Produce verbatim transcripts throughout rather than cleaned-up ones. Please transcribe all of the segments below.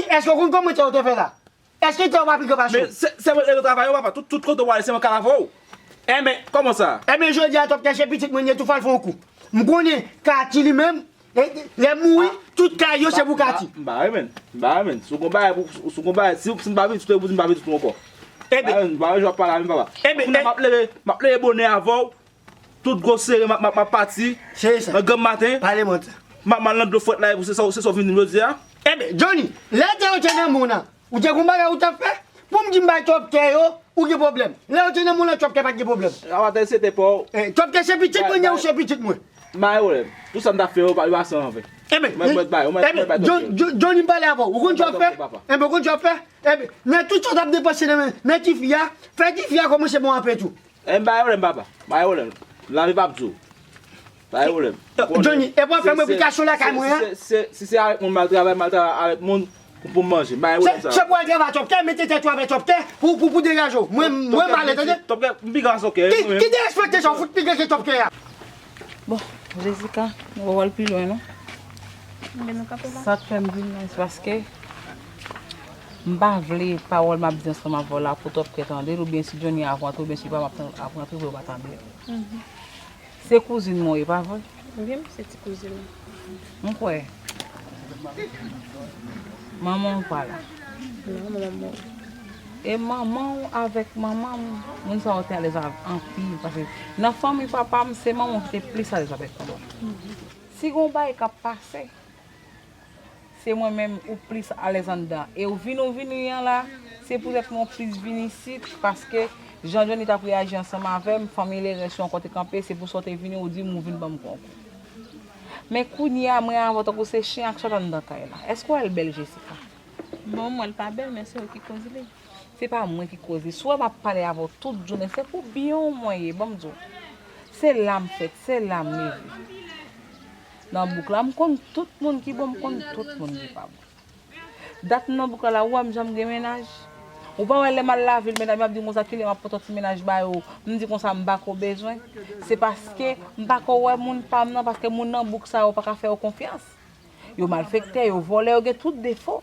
Èske w konn kòman tè yo te fè la? Èske tè yo pa pi gran pase w? Men se, se mwen ki travay yo, papa. Tout, tout kote w ale, se mwen k al avè w. Enben, kòman sa? Enben, jodi a, Top Kè se pitit mwen, li tou fè l fè yon kou. M konnen Kati li menm, e, lè m mouri, tout kay yo se pou Kati. M pa renmen, m pa renmen. Si w gon bagay pou, si w gon bagay, si, si m pa vin, si w te pou di m pa vin sou ankò. Enben, m pa renmen jan w ap pale avè m, papa. Enben, kounye a, m ap leve, m ap leve bonè avè w. Tout gwo sere, m ap, m ap, m ap pati. Se sa. Nan granm maten. Pale mwen sa. M ap mal nan dlo frèt la, epi se sa, se sa w vin di m jodi a. Enben, Johnny, lè tè yo te nan men w nan, ou te gon bagay ou t ap fè? Pou m di m bay Top Kè yo, ou gen pwoblèm. Lè yo te nan men w nan, Top Kè pa t gen pwoblèm. Avantaj se te pa w. Eh, Top Kè se pitit mwen, ou se pitit mwen. M pa gen pwoblèm. Tout sa m t ap fè yo, pa, yo pa san anven. Enben, mwen, mwen bay, mwen, enben, mwen bay Top Kè. Johnny, m pale avè w. Ou konn sa w ap fè? Enben, ou konn sa w ap fè? Enben, nan tout sa w t ap depanse nan, nan tifi a, fè tifi a kòmanse bon apre tou. E m pa gen pwoblèm, papa. M pa gen pwoblèm. Lavi p ap di w. Pa gen pwoblèm. Johnny, e pou w fè m replikasyon lakay mwen an? Si se avèk moun m al travay, m al travay avèk moun pou, pou m manje. M pa gen pwoblèm sa. Se pou w al travay Top Kè, mete tèt ou avèk Top Kè pou, pou, pou degaje w. Mwen, mwen m ale, tande? Top Kè, m pi gran pase w, ok. Ki, ki derespekte sa w fout pi gran ke Top Kè a? Bon, Jessica, nou pa pral pi lwen, non. Men nou kanpe la. Sa k fè m vin la, se paske m pa vle pawòl m ap di ansanm avè w la pou Top Kè tande l, oubyen si Johnny ap rantre, oubyen si pa m ap, ap rantre pou yo pa tande l. Se kouzin mwen w ye, pa vre? Wi, m se ti kouzin ou. M kwè. Manman w pa la. Non, manman m mouri. E manman w avèk manman m, moun sa yo te alèz anpil. Paske nan fanmi papa m, se manman w ki te plis alèz avèk manman m. Si gon bagay k ap pase, se mwen menm ou plis alèz anndan. E ou vin, ou vini an la, se poutèt mwen ou plis vin isit, paske jan Johnny t ap reyaji ansanm avè m, fanmi Lerès yo ankò te kanpe, se pou sa w te vini, ou di m ou vin ban m konkou. Men kounye a, mwen avè w tankou se chen ak chat anndan kay la. Èske w wè l bèl, Jessica? Bon, m wè l pa bèl, men se ou ki koz li. Se pa mwen ki koze. Si w wè m ap pale avè w tout jounen, se pou byen w mwen ye, ban m di w. Se la m fèt, se la m leve. Nan bouk la, m konn tout moun ki bon, m konn tout moun ki pa bon. Dat m nan bouk la, la, ou wè m janm gen mennaj? Ou pa wè lè m al lavil, medam yo ap di m konsa, kilè m ap pot yon ti mennaj ba yo? M di konsa, m pa ko bezwen. Se paske m pa ko wè moun pa m nan, paske moun nan bouk sa yo pa ka fè yo konfyans. Yo malfektè, yo vòlè, yo gen tout defo.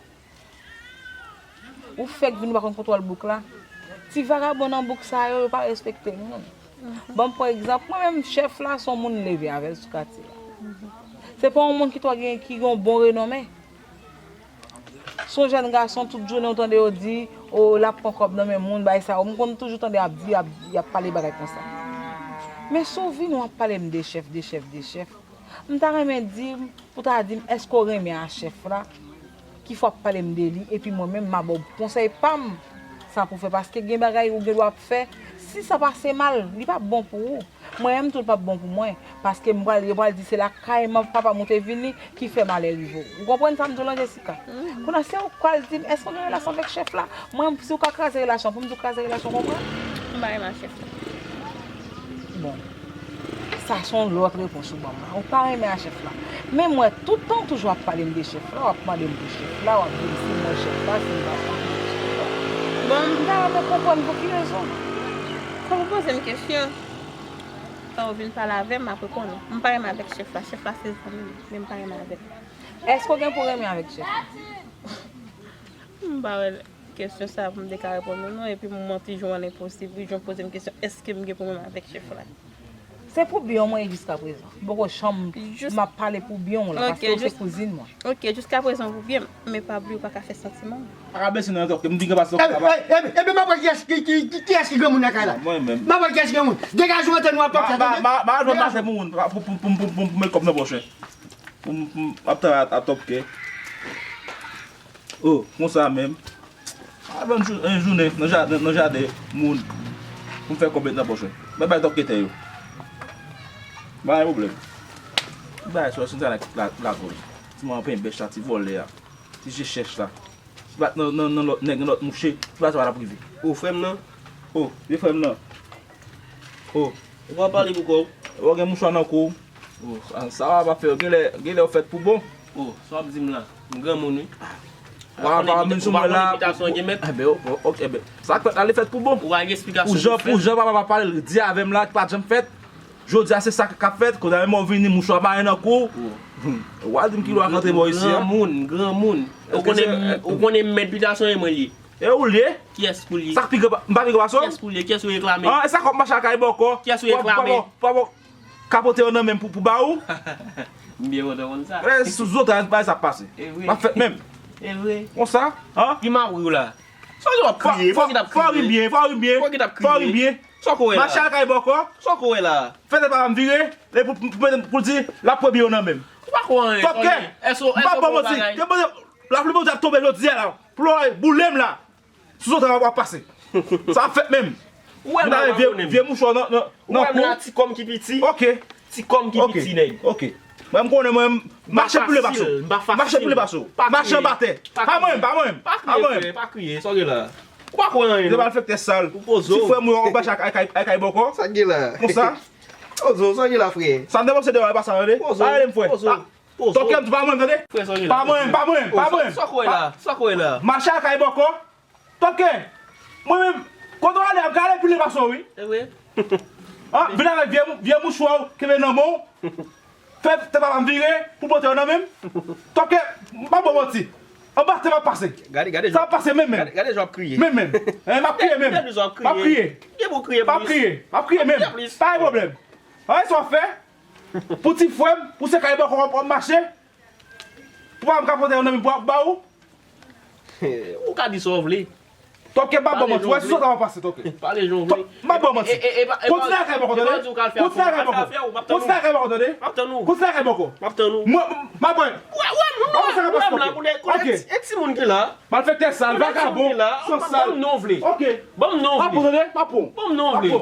Ou fèk vin, ou pa konn kontwòl bouk la. Ti vagabon nan bouk sa yo, yo pa respekte moun. Ban m pran egzanp, mwen menm, chèf la, se yon moun m leve avè l sou katye a. Se pa yon moun ki twò gen, ki gen yon bon renome. Se yon jèn gason, tout jounen ou tande yo di, o, l ap pran kòb nan men moun, bay sa yo. M konn toujou tande y ap di, y ap, y ap pale bagay konsa. Men si w vini, w ap pale m de chèf, de chèf, de chèf. M ta renmen di m, pou ta di m, èske w renmen a chèf la? Ki fè w ap pale m de li, epi mwen menm, m a ba w konsèy pa m. Sa pou fè, paske gen bagay ou gen dwa ap fè. Si sa pase mal, li p ap bon pou ou. Mwen menm tou, li p ap bon pou mwen. Paske m pral, yo pral di se lakay m, papa m ou te vini, ki fè malè rive w. Ou konprann sa m di w lan, Jessica? Kounye a, se ou k pral di m, èske w gen relasyon avèk chèf la? Mwen, si w ka kraze relasyon, pou m di w kraze relasyon, w konprann? M pa renmen a chèf la. Bon. Sa se yon lòt repons ou ban m la. Ou pa renmen a chèf la. Men mwen, tout tan w toujou ap pale m de chèf la, w ap mande m pou chèf la, w ap di m si m wè chèf la, si m pa wè chèf la. Bon, m ta renmen konprann pou ki rezon. Fò w poze m kesyon. Fò w vin pale avè m, m ap reponn ou. M pa renmen avèk chèf la. Chèf la se zanmi m, men m pa renmen avè l. Èske w gen pou renmen avèk chèf la? M pa wè kesyon sa pou m te ka reponn ou non, epi m manti jan w wè l enposib, wi, jan w poze m kesyon, èske m gen pwoblèm avèk chèf la? Se pou byen w mwen ye jiskaprezan. M poko janm, m ap pale pou byen w la, paske w se kouzin mwen. Ok, jiskaprezan pou byen m, men pa bliye w pa ka fè santiman m. Pa ka blese nan tòk, m di gen pase tòk la. Ebyen, ebyen, ebyen, m ap wè kiyès ki, ki, ki, kiyès ki granmoun lakay la. Mwen menm. M ap wè kiyès ki granmoun. Degaje w antre nou ap tòk sa, tande? M a, m a jwenn mache pou moun, pou, pou, pou, pou, pou, pou met kòb nan pòch mwen. Pou m, pou m ap travay a, a Top Kè. O, konsa menm. A ban m jou-, yon jounen nan jaden, nan jaden moun pou m fè kòb met nan pòch mwen. Mwen bay Top Kè tè yo. Pa gen pwoblèm. M bay sou Santana la, la, la, ti manman penyen bèch la, ti vòlè a, ti je chèch la. Ti bat nan, nan, nan lòt nèg, nan lòt mouche, ti bat sa pa t ap rive. O, frè m nan. O, vye frè m nan. O. Ou pa pale pou kò w. Ou gen mouchwa nan kou w. O, sa, sa w ap fè yo. Genlè, genlè w fèt pou bon. O, sa w ap di m la. M granmoun, wi. Ou pa, pa menm sou mwen la. Enben, o, o, ok, enben. Sa k fèt la, li fèt pou bon. Ou pa gen eksplikasyon pou fè. Pou jan, pou jan papa pa pale, di avè m la, ki pa t janm fèt. Jodi a, se sa k ap fèt. Kounye a menm w vini, mouchwa pa gen nan kou w. O. Ou al di m ki lwa k antre bò isi a. Granmoun, granmoun. Ou konnen, ou konnen m mèt pita se mwen li ye. E ou li ye? Kiyès pou li ye? Sa k pi gran, m pa pi gran pase w? Kiyès pou li ye? Kiyès ou reklame? Ah, e sa k ap mache ak ay bòkò? Kiyès ou reklame? Pou ap kapote yo nan men m pou, pou ba ou? M byen kontan konn sa. E sou zo travay sa ap pase. E vre. M ap fèt menm. E vre. Konsa, an? Ki mari w la? Sa w ap kriye? Fò ki t ap kriye. Fò ri byen, fò ri byen. Fò ki t ap kriye. Fò ri byen. Sa w ko wè la? Mache ak ay bòkò. Sa w ko wè la? Fè tèt pa m vire, e pou, pou, pou, pou l di l ap pran byen yo nan men m. Ou pa ko anyen. Tòpkè. M pa bon manti. Ke bon, lapli Bondye ap tonbe jodi a la. Plòy boule m la. Sou zo travay w ap pase. Sa ap fèt menm. Ou wè m la, vye, vye mouchwa nan, nan, nan kou. Ou wè m la, ti kò m ki piti. Ok. Ti kò m ki piti, nèg. Ok. Mwen, m konnen mwen, mache pou le baso. Mache pou le baso. Mache anba tè. Pa mwen, pa mwen. Pa mwen. Pa kriye, frè, pa kriye. Sa w gen la? Ou pa kwè anyen, non. Malfektè sal. Ti frè m, ou mache ak, ak, ak, ak bòkò. Sa gen la? Konsa. Pozo, sa gen la, frè? Sa m te panse de ou, e pa sa, tande. Pozo. Pa rele m frè. Pozo. Tòpkè m tou, pa mwen, tande. Frè, sa gen la? Pa mwen, pa mwen, pa mwen. Sa kwè la? Sa kwè la? Mache ak ay bòkò. Tòpkè, mwen menm, kote w ale a, m ka ale pi lwen pase w, wi. E vre? Ah, vin avèk vye, vye mouchwa w kenbe nan men w. Fè tèt pa m vire pou pote yo nan men m. Tòpkè, m pa bon manti. Anba tè m ap pase. Gade, gade jan. Sa ap pase menm, menm. Gade, gade jan w ap kriye. Menm, menm. Eh, m ap kriye menm. Gade jan w ap kriye. M ap kriye. Gen pou w kriye plis. M ap kriye. M ap kriye menm. Kriye plis. Pa gen pwoblèm. Anyen sa w ap fè? Pou ti frè m, pou se kay bòkò w ap mache. Pou pa m ka pote yo nan men m pou ba ou. Ou ka di sa w vle. Tòpkè, m pa ba w manti. Wè, si sa ta va pase, tòpkè. Pale jan w vle. M pa ba w manti. Kontinye ak ay bòkò, tande. Kontinye ak ay bòkò. Kontinye ak ay bòkò, tande. M ap tann ou. Kontinye ak ay bòkò. M ap tann ou. Mwen, m ap wè. Wè, wè, m wè, m wè m la pou lè. Ok. E timoun ki la. Malfektè sal, vagabon, san sal. Ban m non w vle. Ok. Ban m non w vle. M ap pran w, tande. M ap pran w. Ban m non w vle.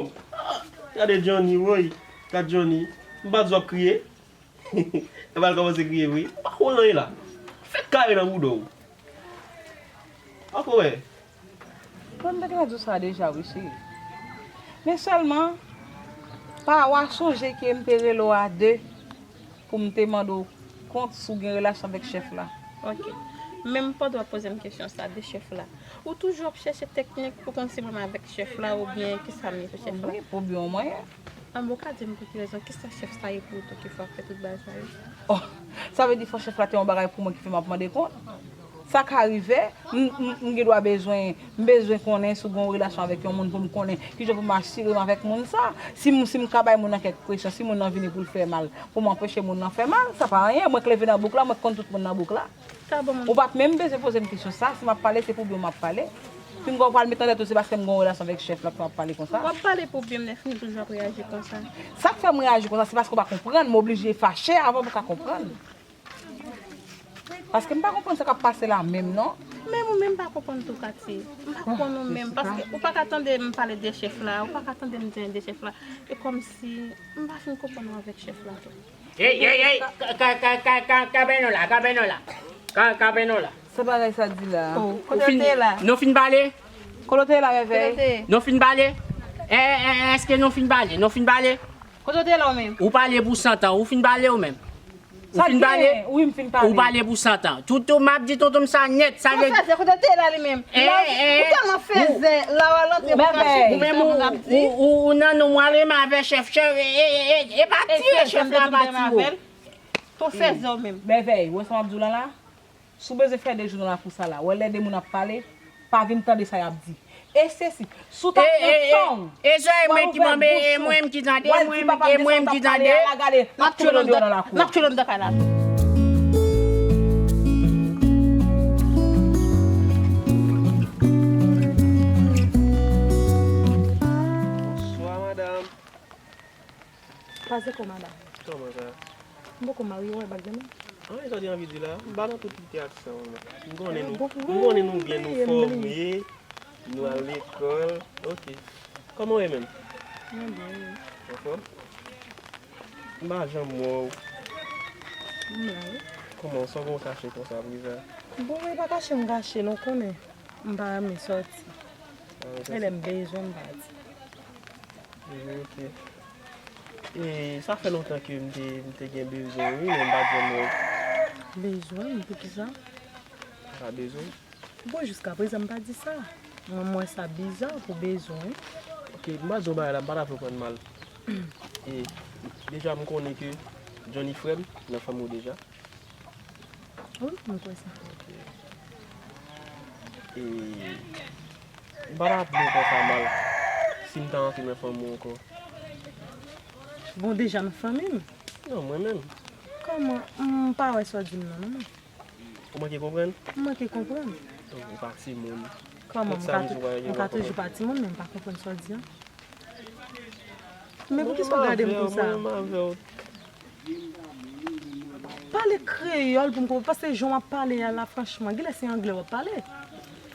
Gade Johnny, woy. Gade Johnny. M pa di w ap kriye. Epa l kòmanse kriye vre. Ou pa konn anyen la. Fèk kare nan bouda w. Ou pa konn wè. Bon, m te gentan di w sa deja, wi, cheri. Men sèlman, pa w a sonje ke m te rele w a de pou m te mande w kont si w gen relasyon avèk chèf la. Ok. Menm pandan w ap poze m kesyon sa de chèf la, ou toujou ap chèche teknik pou konn si mwen avèk chèf la oubyen kisa m ye pou chèf la. Wi, pou byen mwen. An, bon, ou ka di m pou ki rezon, kisa chèf sa ye pou ou tou ki fè w ap fè tout bagay sa yo? Oh, sa vle di fò chèf la te yon bagay pou mwen ki fè m ap mande kont? Sa ka rive, m, m, m gen dwa bezwen, m bezwen konnen si w gen yon relasyon avèk yon moun pou m konnen kijan pou m asire m avèk moun sa. Si m, si m ka bay moun nan kèk presyon, si moun nan vini pou l fè mal, pou m anpeche moun nan fè mal, sa pa anyen. Mwen k leve nan bouk la, mwen k konn tout moun nan bouk la. Ou pa t menm bezwen poze m kesyon sa, si m ap pale, se pou byen m ap pale. Pinga w pral met nan tèt ou se paske m gen yon relasyon avèk chèf la pou m ap pale konsa. W ap pale pou byen m, Nèfini toujou ap reyaji konsa. Sa k fè m reyaji konsa, se paske w pa konprann, m oblije fache avan pou w ka konprann. Paske m pa konprann sa k ap pase la menm non. Menm ou menm pa konprann tou, Katie. M pa konprann ou menm, paske ou pa ka tande m pale de chèf la, ou pa ka tande m di anyen de chèf la. E kòmsi m pa fin konprann ou avèk chèf la tou. Ey, ey, ey, ka, ka, ka, ka, ka, kanpe non la, kanpe non la. Ka, kanpe non la. Sa bagay sa di la? Oh, kote w te la? Nou fin pale? Kote w te la, Mèvèy? Kote w te? Nou fin pale? Eh, eh, eh, èske nou fin pale? Nou fin pale? Kote w te la ou menm? Ou pale pou san tan, ou fin pale ou menm? Ou fin pale? Wi, m fin pale. Ou pale pou san tan. Toutou, m ap di tonton m sa nèt, sa vle di. Fèzè, kote w te la li menm? Eh, eh, ou tèlman fèzè, la w al antre pou kache, ou menm ou, ou, ou, ou nan nou, mwen ale m avè chèf, chèf, e, e, e, e, e pa tire chèf la, pa tire. Ton fèzè ou menm. Mèvèy, ou wè sa m ap di w la la? Si w bezwen fè de jou nan lakou sa la, wè lè de moun ap pale, pa vin tande sa y ap di. E sesi, si w ta pran tan w, e, e, e, e mwen ki tande, e mwen ki tande, e mwen ki tande. N ap tchwe nan kay la. Bonswa, madanm. Pase kò, madanm. Kòman sa? M poko marye, ou wè bag nan men m. An, e sa w te anvi di la? M pa nan tout literati sa, manman. M konnen nou, m konnen nou byen, nou fòme, nou al lekòl. Ok. Kòman w ye menm? Mwen byen, wi. Anfòm? M pa janm wè w. M la, wi. Kòman, sa w gen w kache konsa, Priza? Bon, e pa kache m kache, non, w konnen. M pa renmen sòti. E lè m bezwen, m pa di. Ok. E sa fè lontan ke m te, m te gen bezwen, wi, men m pa t janm wè w. Bezwen m? Poukisa? Sa bezwen? Bon, jiskaprezan, m pa di sa. Mwen, m wè sa biza pou bezwen, wi. Ok, m pa di w bagay la, m pa ta vle w pran l mal. E, deja, m konnen ke Johnny frè m, nan fanmi w deja. Wi, m kwè sa. Ok. E, m pa t ap vle w pran sa mal si m ta rantre nan fanmi w ankò. Bon, deja nan fanmi m. Non, mwen menm. Kòman? M pa wè sa w di m nan, non, non. Ou manke konprann? M manke konprann. Ou pa timoun. Kòman? M ka toujou pa timoun, men m pa konprann sa w di an. Men poukisa w gade m konsa? Pale kreyòl pou m konprann, paske jan w ap pale a la, franchman, genlè se anglè w ap pale.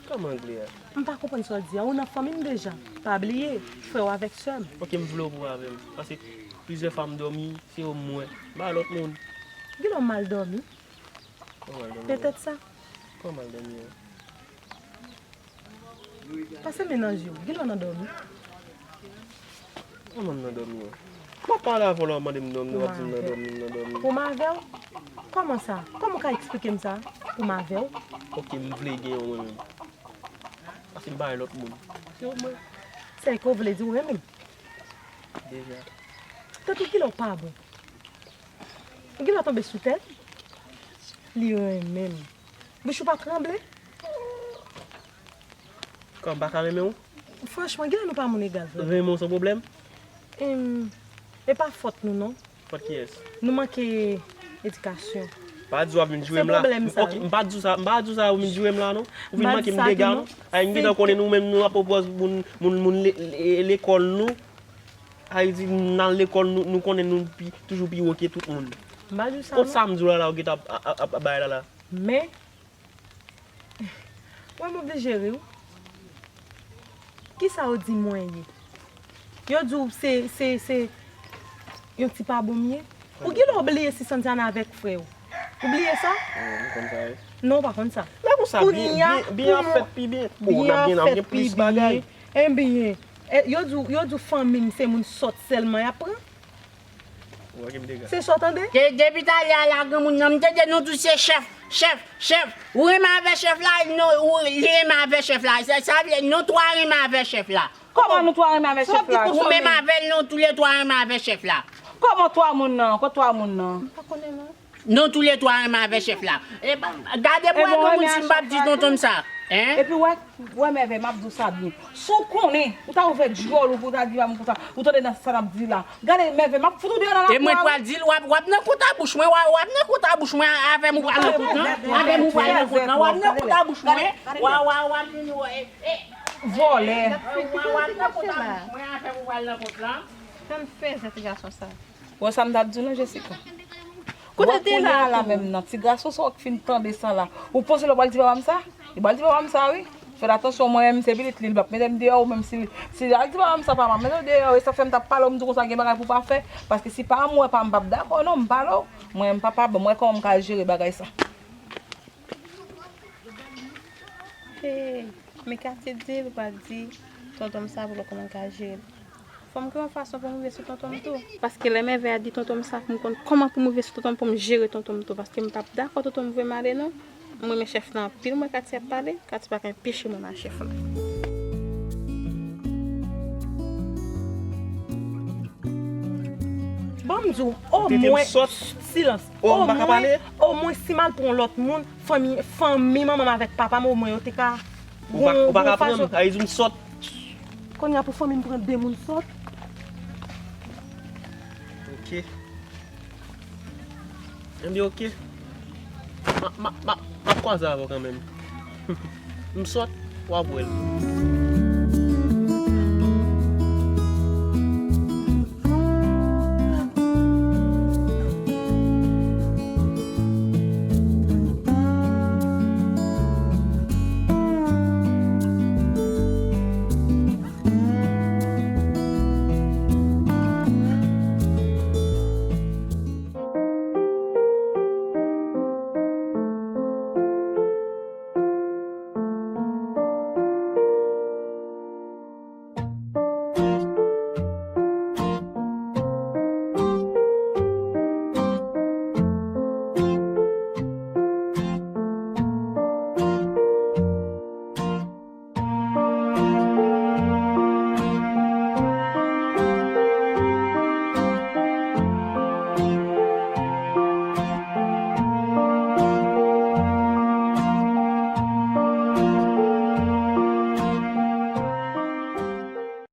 Kòman anglè a? M pa konprann sa w di a. Ou nan fanmi m deja. Pa bliye, frè w avèk sè m. Ok, m vle w pou avè m. Paske plizyè fwa m dòmi, se ou m wè. M pa lòt moun. Genlè w mal dòmi. Kòman l dòmi? Petèt sa. Kòman l dòmi an? Pase mennaj yo. Genlè w nan dòmi. Kòman m nan dòmi an? M ap pale avè w la, w mande m dòmi, w ap di m nan dòmi, m nan dòmi. Pou m avè w? Kòman sa? Kòman w ka eksplike m sa? Pou m avè w? Ok, m vle gen w mwen menm. Paske m pa gen lòt moun. Se ou mwen. Se ke w vle di w renmen m? Deja. Tankou genlè w pa bon. Ou genlè tonbe sou tèt li. Li renmen m. Bouch ou pa tranble? Kòman m pa ka renmen w? Franchman, genlè nou pa moun egal vre. Renmen w san pwoblèm? Em, e pa fòt nou non. Fòt kiyès? Nou manke edikasyon. Pa di w ap vin joure m la. Se pwoblèm sa, ok, wi. M pa di w sa, m pa di w sa ou vin joure m la non. Ou vin manke m dega non. Ay, m gentan konnen nou menm nou ap pwopòz moun, moun, moun le- le- lekòl nou. Ayiti, n al lekòl, nou, nou konnen nou pi, toujou pi wo ke tout moun. M pa di w sa non. Kot sa m di w la la, ou gentan ap, ap, ap, ap bay la la. Men, mwen m oblije ri w. Kisa yo di mwen ye? Yo di w se, se, se yon ti pa bon m ye? Ou genlè w bliye si Santiana avèk frè w. Ou bliye sa? Non, m konn sa, wi. Non, w pa konn sa. Lè konsa, byen, byen, byen ap fèt pi byen. Bon, n ap gen, n ap gen plis bagay. Ebyen, e, yo di w, yo di w fanmi m se moun sòt sèlman y ap pran. Ou wè ke m dega. Se sa w tande? De- Depi talè a la, granmoun nan, m tande nou di w se chèf, chèf, chèf. Ou renmen avè chèf la, non, ou, li renmen avè chèf la. Sa, sa vle, nou twa renmen avè chèf la. Kòman nou twa renmen avè chèf la? Ou menm avè l, nou toulètwa renmen avè chèf la. Kòman twa moun nan? Kot twa moun nan? M pa konnen non. Nou toulètwa renmen avè chèf la. E, gade pou wè granmoun si m p ap di tonton m sa. Hein? Epi wè, wè Mèvè, m ap di w sa byen. Si w konnen, ou ta ouvè djòl ou pou w ta di ba m konsa. Ou tande nan sa n ap di la. Gade Mèvè, m ap fout ou deyò nan lakou a, wi. E mwen pral di l, w ap, w ap nan kouta bouch mwen, w ap, w ap nan kouta bouch mwen, avè m ou pral nan kont lan, avè m ou pral nan kont lan, w ap nan kouta bouch mwen, w ap, w ap, w ap vin, w ap, e, e, vòlè. W ap, w ap nan kouta bouch mwen, avè m ou pral nan kont lan. Sa m fè, jèn ti gason sa. Wè sa m t ap di w non, Jessica. Kote te la tou? Menm nan, ti gason sa w k fin tande sa la. Ou panse lè w pral di papa m sa? Li pral di papa m sa, wi. Fè atansyon, mwen menm se pitit li, li p ap mete m deyò, ou menm si, si l al di papa m sa, papa m ap mete w deyò, e sa fè m t ap pale w, m di w konsa gen bagay pou w pa fè, paske si pa m wè pa m p ap dakò non, m pale w. Mwen menm papa, bon, mwen kòman m ka jere bagay sa. Hey, men Katie di l pral di tonton m sa pou l wè kòman l ka jere l. Fò m gen yon fason pou m rive sou tonton m tou. Paske lè Mèvè a di tonton m sa, pou m konn kòman pou m rive sou tonton m, pou m jere tonton m tou. Paske m p ap dakò tonton m voye m ale non. M renmen chèf la anpil, m wè Katie ap pale, Katie pa ka enpeche mwen m al chèf la. Ban m di w, omwen, silans. Omwen, omwen si m al pran yon lòt moun, fanmi, fanmi manman m avèk papa m, omwen yo te ka Ou pa, ou pa ka pran m, sa vle di m sòt. Kounye a pou fanmi m pran de moun sòt. Ok. Ebyen, ok. M a, m a, m a, m ap kwaze avè w kanmenm. M sòt, w ap wè l.